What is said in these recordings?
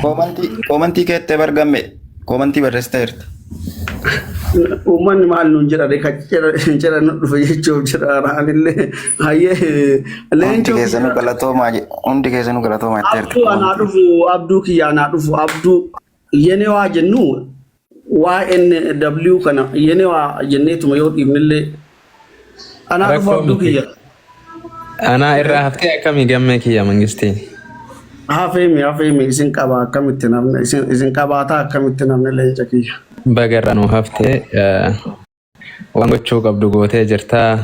Koomantii keettee bargamme koomantii barreessiteerti. Uummanni maal nuun jedha kan cira nu dhufe jechuuf jira anillee hayyee Hundi leencoo keessanuu kiyya galatoomaa hundi keessanuu galatoomaa jetteerti abduu anaa koomantii. dhufu abduu kiyya anaa dhufu abduu yenee waa jennu YNW kana yenee waa jenneetuma yoo dhiibnillee anaa dhufu Rakkoo abduu miti. kiyya. Anaa irraa haftee akkamii gammee kiyya mangistii? Hafeemi hafeemi isin qaba akkamitti namni isin isin qabaataa akkamitti namni leenca kiyya. Baga irraa nuu haftee waan gochuu qabdu gootee jirtaa.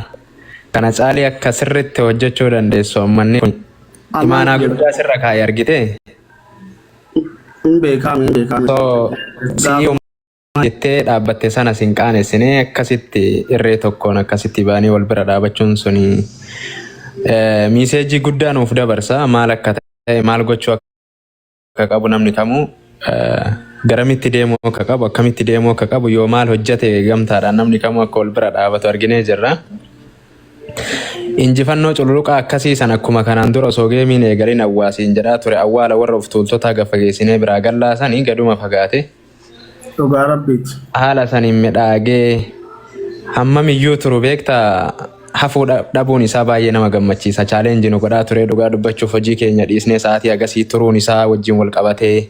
Kana caalii akka sirriitti hojjechuu dandeessu ammanni kun Amaan imaanaa jira. guddaa sirra kaa'e argitee? Hin beekaami hin beekaami. So Gaafa sii jettee dhaabbatte sana sin qaanessine akkasitti irree tokkoon akkasitti ba'anii wal bira dhaabachuun suni miiseejii guddaa nuuf dabarsa maal akka ta'e maal gochuu akka qabu namni kamuu garamitti deemuu akka qabu akkamitti deemuu akka qabu yoo maal hojjete gamtaadhaan namni kamuu akka wal bira dhaabatu arginee jirra. Injifannoo cululuqaa akkasii san akkuma kanaan dura osoo geemiin eegalin awwaasiin jedhaa ture awwaala warra of tuultotaa gad fageessinee biraa gallaa sanii gaduma fagaate. Dhugaa rabbiiti. Haala saniin midhaagee hammamiyyuu turu beektaa hafuu dhabuun isaa baay'ee nama gammachiisa. Chaalenji nu godhaa ture dhugaa dubbachuuf hojii keenya dhiisnee sa'aatii agasii turuun isaa wajjin wal qabatee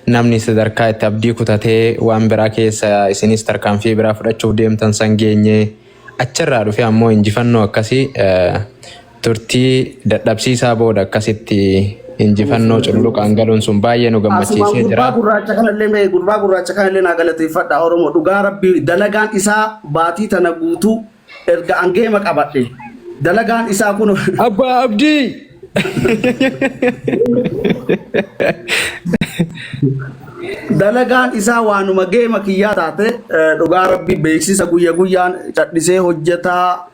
namni sadarkaa itti abdii kutatee waan biraa keessa isinis tarkaanfii biraa fudhachuuf deemtan san geenye achirraa dhufee ammoo injifannoo akkasii turtii dadhabsiisaa booda akkasitti injifannoo cululuqaan galuun sun baay'ee nu Asumaan gammachiisee gurbaa jira. gurraacha kanallee mee gurbaa gurraacha kanallee naa galateeffadha Oromoo dhugaa rabbii dalagaan isaa baatii tana guutuu erga angeema qabadhe dalagaan isaa kun Abbaa Abdii! Dalagaan isaa waanuma geema kiyyaa taate dhugaa rabbii beeksisa guyya guyyaan cadhisee hojjetaa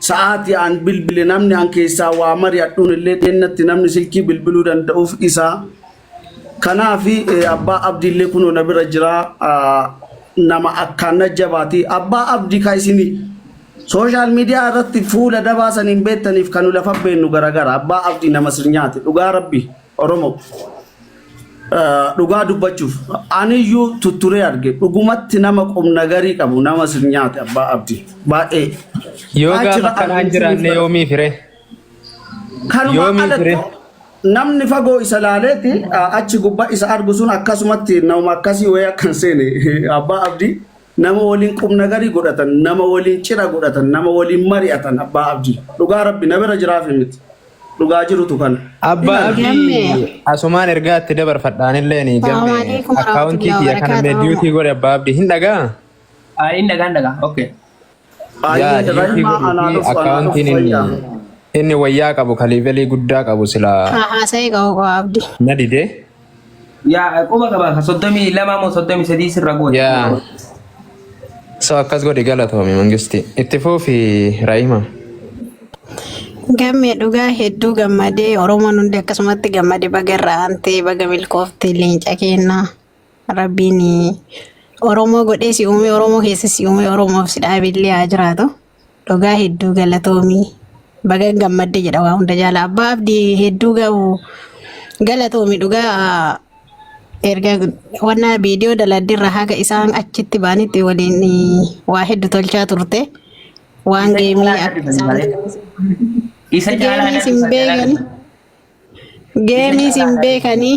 sa'aatii an bilbile namni an keessaa waa mari'adhuun illee dheennatti namni silkii bilbiluu danda'uuf isaa kanaaf abbaa abdiillee kunoo na bira jira nama akkaan na jabaati abbaa abdii ka isin sooshaal miidiyaa irratti fuula dabaa saniin beektaniif kan nu lafa beennu garagara abbaa abdii nama sirnyaati dhugaa rabbi oromoo. Dhugaa dubbachuuf aniyyuu tutturee arge dhugumatti nama qubna garii qabu nama sirnyaate abbaa abdii baay'ee Yoo gaafa achirra akkanaan arginu jiraanne yoomii fire? kanumaa Yoomii fire? alatti namni fagoo isa laaleeti achi gubbaa isa argu sun akkasumatti nama akkasii wayii akkan seene abbaa abdii nama waliin qubna garii godhatan nama waliin cira godhatan nama waliin mari'atan abbaa abdii dhugaa rabbi na bira jiraaf miti Dhugaa jirutu kana. Abbaa Hin arge. Abdii Gammee. asumaan ergaa itti dabarfadhaanillee ni Salaamu gamme alaikum akkaawuntii warahmatullahi kiyya kana mee wabarakatuh. diyuutii godhe abbaa abdii hin dhagaa? Ah, inni dhagaa hin dhagaa. Okay. Yaa Ayyee diyuutii Rahimaa anaa godhii fi dhufu anaa dhufu akkaawuntiin inni fayyaa. inni wayyaa qabu kaliivelii guddaa qabu silaa Haa haasa'ee qabu qaba abdi. na didee. Yaa quba qaba ka 32 moo 33 sirra goote. Yaa so akkas godhi galatoomi mangisti itti fuufi Raahima. Gammee dhugaa hedduu gammadee Oromoon hundi akkasumatti gammade baga irraa aantee baga milkoofte leenca kennaa rabbiin Oromoo godhee si uume Oromoo keessa si uume Oromoof si dhaabillee haa jiraatu. Dhugaa hedduu galatoomii. Baga gammadde jedha waa hunda jaala. Abbaa Abdii hedduu ga'u galatoomi dhugaa erga wanna viidiyoo daladdirra haga isaan achitti ba'anitti waliin waa hedduu tolchaa turte. Waan Isa geemii caalaa akka dhufan isaan malee. Isa caalaa geemiis hin dhufan beekani. Geemiis hin beekanii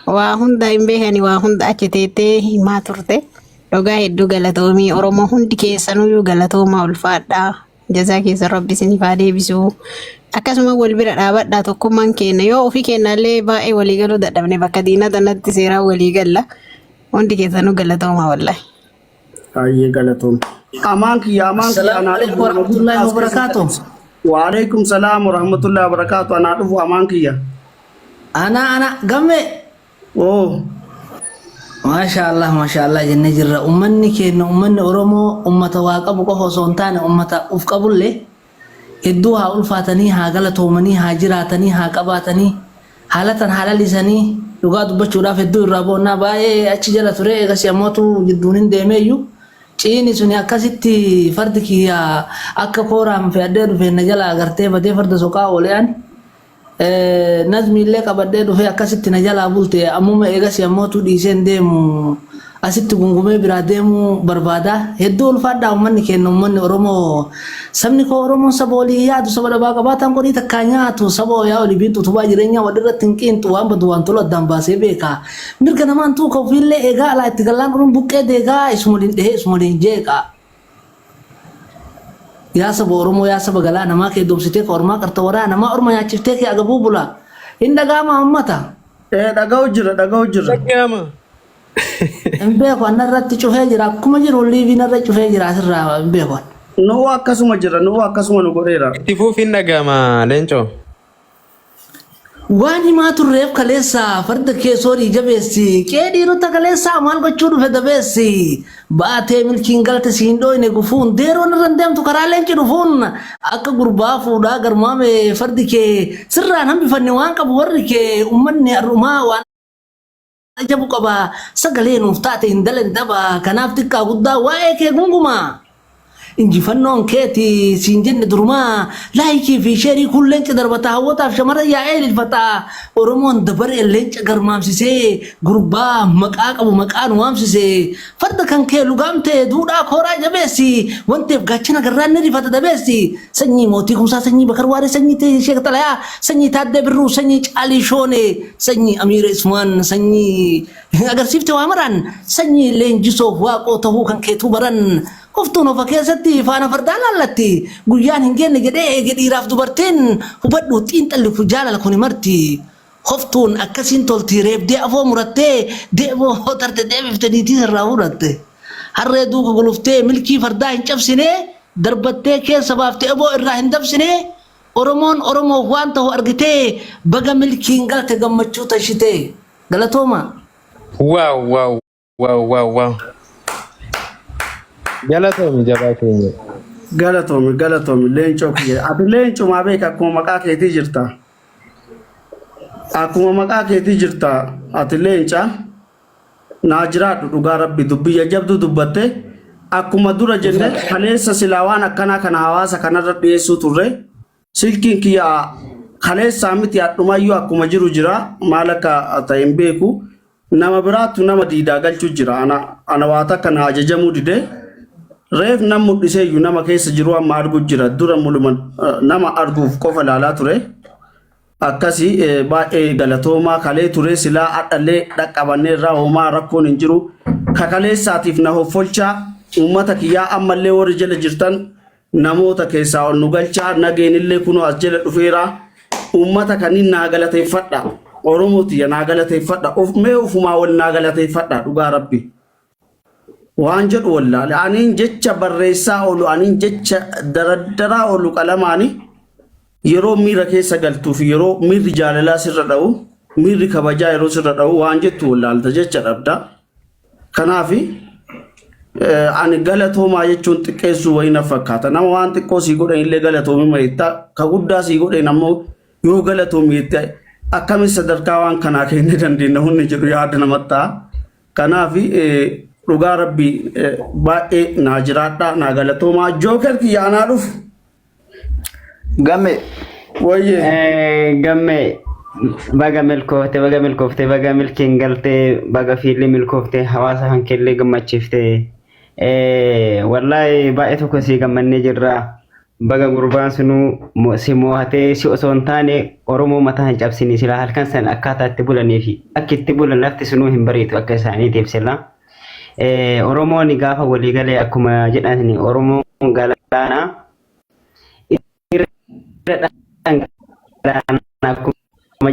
waa hunda hin beekanii waa hunda achi teettee himaa turte. Dhugaa hedduu galatoomii Oromoo hundi keessanuyyuu galatoomaa ulfaadhaa. Jazaa keessan rabbi isiniif haa deebisu. Akkasuma wal bira dhaabadhaa tokkummaan keenya yoo ofii keenyallee baay'ee walii galuu dadhabne bakka diinaa tanatti seeraan walii galla. Hundi keessanuu galatoomaa wallahi. Baay'ee galatoom. Amaan kiyya amaan kiyya Assalaamu anaa alaikum dhufu nama warahmatullahi guddaa as keessatti wabarakaatuh. ibsa. Waalaikum salaam warahmatullahi wabarakatuh anaa dhufu amaan kiyya. Ana ana gamme. Oo. Maasha Allah maasha Allah jennee jirra. Ummanni keenya ummanni Oromoo ummata waa qabu qofa osoo hin taane ummata uf qabullee hedduu haa ulfaatanii haa galatoomanii haa jiraatanii haa qabaatanii haalatan haa lalisanii dhugaa dubbachuudhaaf hedduu irraa boonnaa baay'ee achi jala ture eegasii ammootu jidduun hin deemeeyyu ciini suni akkasitti fardi kiyya akka kooraan fe'adhee dhufeen na jalaa agartee badee farda soqaa oole ani. Nazmiillee qabadhee dhufee akkasitti na jalaa bulte ammuma eegasii ammootu dhiisee hin deemu asitti gungumee biraa deemuu barbaada. Hedduu ulfaadhaa uummanni keenya uummanni Oromoo sabni koo Oromoon saba walii yaadu saba dhabaa qabaataan qorii takkaa nyaatu saba oyaa olii biinxu utubaa jireenyaa wal irratti hin qiinxu waan badu waan tolu addaan baasee beeka. Mirga namaan tuuka ofiillee eegaa alaa itti gallaan dhuruun buqqee deegaa isuma waliin dhehee isuma waliin jeeqa. Yaa saba Oromoo yaa saba galaa namaa kee doomsitee ka ormaa qarta waraa namaa orma nyaachiftee kee agabuu bula. Hin dhaga'amaa ummata. Ee dhaga'u jira dhaga'u jirra. Dhaga'ama. Hin beeku anna irratti cufee jira akkuma jiru liivii narra cufee jira asirraa hin beeku. Nu'u akkasuma jira nu'u akkasuma nu godheera. Itti fuufiin dhaga'ama Leencoo. Waan himaa turreef kaleessa farda kee soorii jabeessi qe'ee dhiirota kaleessaa maal gochuu dhufe dabeessi baatee milkiin galte siin dhooyne gufuun deeroon irra hin deemtu karaa leenci dhufuun akka gurbaa fuudhaa garmaame fardi kee sirraan hambifanne waan qabu warri kee ummanni har'umaa waan ajabu qaba sagalee nuuf taate hin dalen daba kanaaf xiqqaa guddaa waa'ee kee gungumaa Injifannoon keeti siin jenne durumaa laayikii fi sheerii kun leenca darbata hawwataaf shamarran yaa'ee ililfata Oromoon dabaree leenca garmaamsisee gurbaa maqaa qabu maqaan waamsise farda kan kee lugaamte duudhaa kooraa jabeessi wanteef gaachana garraan ni rifata dabeessi sanyii mootii kumsaa sanyii bakar waaree sanyii sheek xalayaa sanyii taaddee birruu sanyii caalii shoonee sanyii amiira ismaan sanyii agarsiifte waa maraan sanyii leenjisoof waaqoo tahuu kan keetuu baran Hoftuun hofa keessatti faana fardaa laallatti. Guyyaan hin geenne jedhee eege dhiiraaf dubartiin hubadhu xiinxalli kun jaalala kuni marti. Hoftuun akkasiin tolti reebdee afoo murattee deeboo tarte deebifte niitii sirraa fudhatte. Harree duuka guluftee milkii fardaa hin cabsine darbattee keessa baafte eboo irraa hin dabsine Oromoon Oromoof waan tahu argitee baga milkiin galte gammachuu tashitee. Galatoomaa. Wow wow Wow wow wow. Galatoomi jabaa keenya. Galatoomi galatoomi leencoo kiyya. Ati leencumaa beeka akkuma maqaa keetii jirta. Akkuma maqaa keetii jirta ati leenca. Naa jiraadhu dhugaa rabbi dubbii jajjabduu dubbatte. Akkuma dura jenne kaleessa silaa waan akkanaa kana hawaasa kanarra dhiyeessuu turre. Silkiin kiyya kaleessaa miti hadhumayyuu akkuma jiru jira maal akka ta'e hin beeku. Nama biraattu nama diidaa galchuu jira. Ana ana waa takka na ajajamuu dide. Reef nam mul'iseeyyu nama keessa jiru amma argu jira. Dura muluma nama arguuf qofa ilaalaa ture. Akkasi baay'ee galatoomaa kalee ture silaa hadhallee dhaqqabannee irraa homaa rakkoon hin jiru. Kakaleessaatiif na hoffolchaa uummata kiyyaa ammallee warri jala jirtan Namoota keessaa ol nu galchaa nageenillee kunoo as jala dhufeera. Uummata kaniin naa galateeffadha. Oromoo tiyya naa galateeffadha. Of mee ofumaa wal naa galateeffadha dhugaa rabbi. Waan jedhu wallaale. Aniin jecha barreessaa oolu aniin jecha daraddaraa oolu qalamaani yeroo miira keessa galtuu fi yeroo miirri jaalalaa sirra dha'u miirri kabajaa yeroo sirra dha'u waan jettu wallaalta jecha dhabda. Kanaafi ani galatoomaa jechuun xiqqeessuu wayii na fakkaata. Nama waan xiqqoo sii godhan illee galatoomi ma'itta. Ka guddaa sii godhan ammoo yoo galatoomi jette akkamiin sadarkaa waan kanaa kennuu dandeenya hundi jedhu yaada namatti ta'a. Kanaafi dhugaa rabbii baay'ee naa jiraadhaa naa galatoomaa. Jooker kiyya anaa dhufu. Gamme Wayyee. Gamme baga milkoofte baga milkoofte baga milkiin galte baga fiillee milkoofte hawaasa kan keellee gammachiifte. Wallaahi baay'ee tokko sii gammannee jirra. Baga gurbaan sunuu si moo'atee si osoo hin taane Oromoo mataa hin cabsini silaa halkan san akkaataa itti bulanii fi akki itti bulan lafti sunuu hin bariitu akka isaaniitiif silaa. Oromoon gaafa walii galee akkuma jedhan Oromoon galaana irra dhangalaana akkuma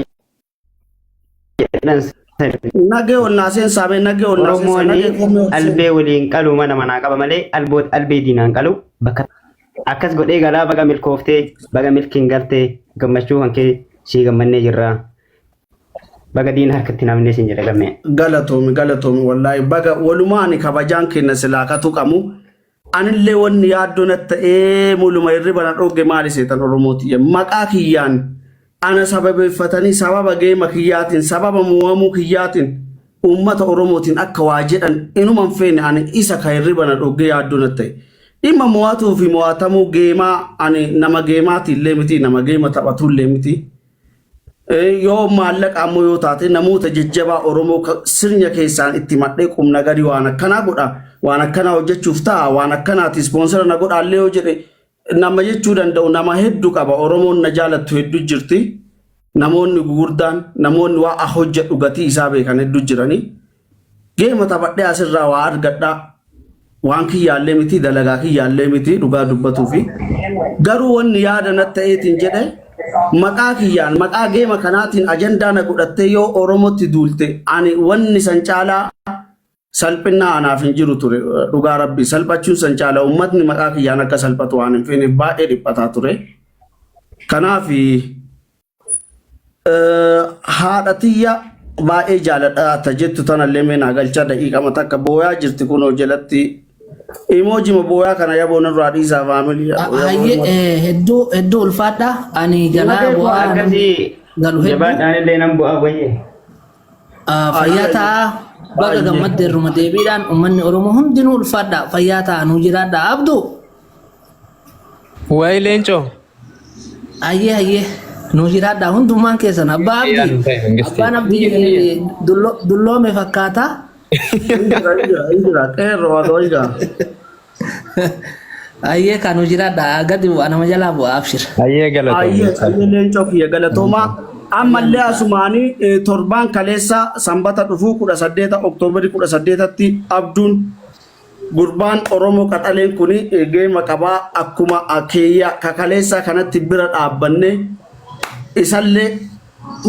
jedhan sani. Nagee ol naa seensaa bee nagee ol naa seensaa Oromoon nagee koomee ol seensaa. albee waliin qalu mana manaa qaba malee albee diinaan qalu bakka akkas godhee galaa baga milkooftee baga milkiin galtee gammachuu kan kee sii gammannee jirra. Baga diina harkatti namni siin jedha gammee. Galatoomi galatoomi wallaahi baga walumaani kabajaan keenya silaa ka tuqamu anillee wanni yaaddoo natti ta'ee muluma hirriba na dhoogge maali seetan Oromoo tiyya maqaa kiyyaan ana sababeeffatanii sababa geema kiyyaatiin sababa mo'amuu kiyyaatiin uummata Oromootiin akka waa jedhan inuma hin feene ani isa ka hirriba na dhoogge yaaddoo natti ta'e. Dhimma mo'atuu fi mo'atamuu geemaa ani nama geemaatii illee miti nama geema taphatuu illee miti. Yoo maallaqa ammoo yoo taate namoota jajjabaa Oromoo sirna keessaan itti madhee qubna gadi waan akkanaa godha, waan akkanaa hojjechuuf ta'a, waan akkanaati sponsor na godhaallee yoo jedhe nama jechuu danda'u nama hedduu qaba. Oromoon na jaalattu hedduu jirti. Namoonni gugurdaan, namoonni waa hojjedhu gatii isaa beekan hedduu jiranii. Game taphadhee asirraa waa argadhaa. Waan kiyyaallee miti, dalagaa kiyyaallee miti dhugaa dubbatuu fi. Garuu wanni yaada natti ta'eetiin jedhe, maqaa kiyyaan, maqaa game kanaatiin ajandaa na godhattee yoo Oromootti duulte, ani wanni san caalaa salphinnaa anaaf hin jiru ture. Dhugaa rabbi, salphachuun san caalaa uummatni maqaa kiyyaan akka salphatu waan hin feeneef baay'ee dhiphataa ture. Kanaaf haadha tiyya baay'ee jaaladha ta jettu tanallee mee naa galchaa. Daqiiqama takka booyaa jirti kunoo jalatti. Emoji ma booyaa kana yaboon irraa dhiisaa, family. Hayyee, hedduu hedduu ulfaadha. Ani jalaa bu'aa Akkasii galu hedduu. Jabaadhaan illee nan bu'aa wayyee. Fayyaa ta'a. Baga gammaddeerruma deebiidhaan uummanni Oromoo hundinuu ulfaadha. Fayyaa ta'a, nuu jiraadha. Abduu. Wayi leencoo. Hayyee, hayyee, nuu jiraadha hundummaan keessan. Abbaa Abdii. Abbaan Abdii dulloome fakkaata. Injira, injira, injira, qeerroo haa ta'u egaa. Hayyee, kan nuu jiraadha. Gadi bu'a, nama jalaa bu'a, abshir. Hayyee, Ayyee, galatoomii. Ayyee, leencoo kiyya, galatoomaa. Ammallee asumaanii torbaan kaleessa sanbata dhufuu 18 Oktoobarii 18tti Abduun gurbaan Oromoo qaxaleen kuni game qabaa. Akkuma keeyya kakaleessa kanatti bira dhaabbanne isallee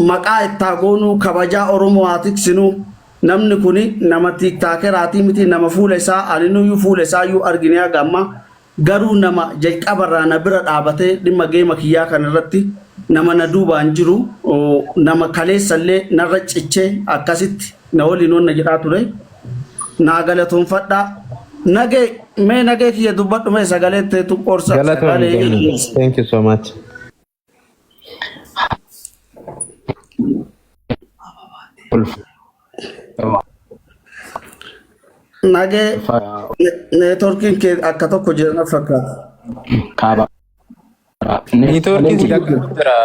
maqaa ittaa goonuu, kabajaa Oromoo haa tiksinuu. Namni kuni nama TikTokeraatii miti, nama fuula isaa aninuyyuu fuula isaayyuu argine haga ammaa, garuu nama jalqabarraa na bira dhaabatee dhimma game kiyyaa kana irratti nama na duubaan jiru, nama kaleessallee narra cichee akkasitti na waliin wanna jedhaa ture. Naa galatoonfadhaa. Nagee, mee nagee kiyya dubbadhu, mee sagalee teetu qorsa. Galatoomii. Sagalee. Thank you so much. Nagee, networkiin kee akka tokko jedhan fakkaata. Kaaba. Networkiin si qaqqabu jira.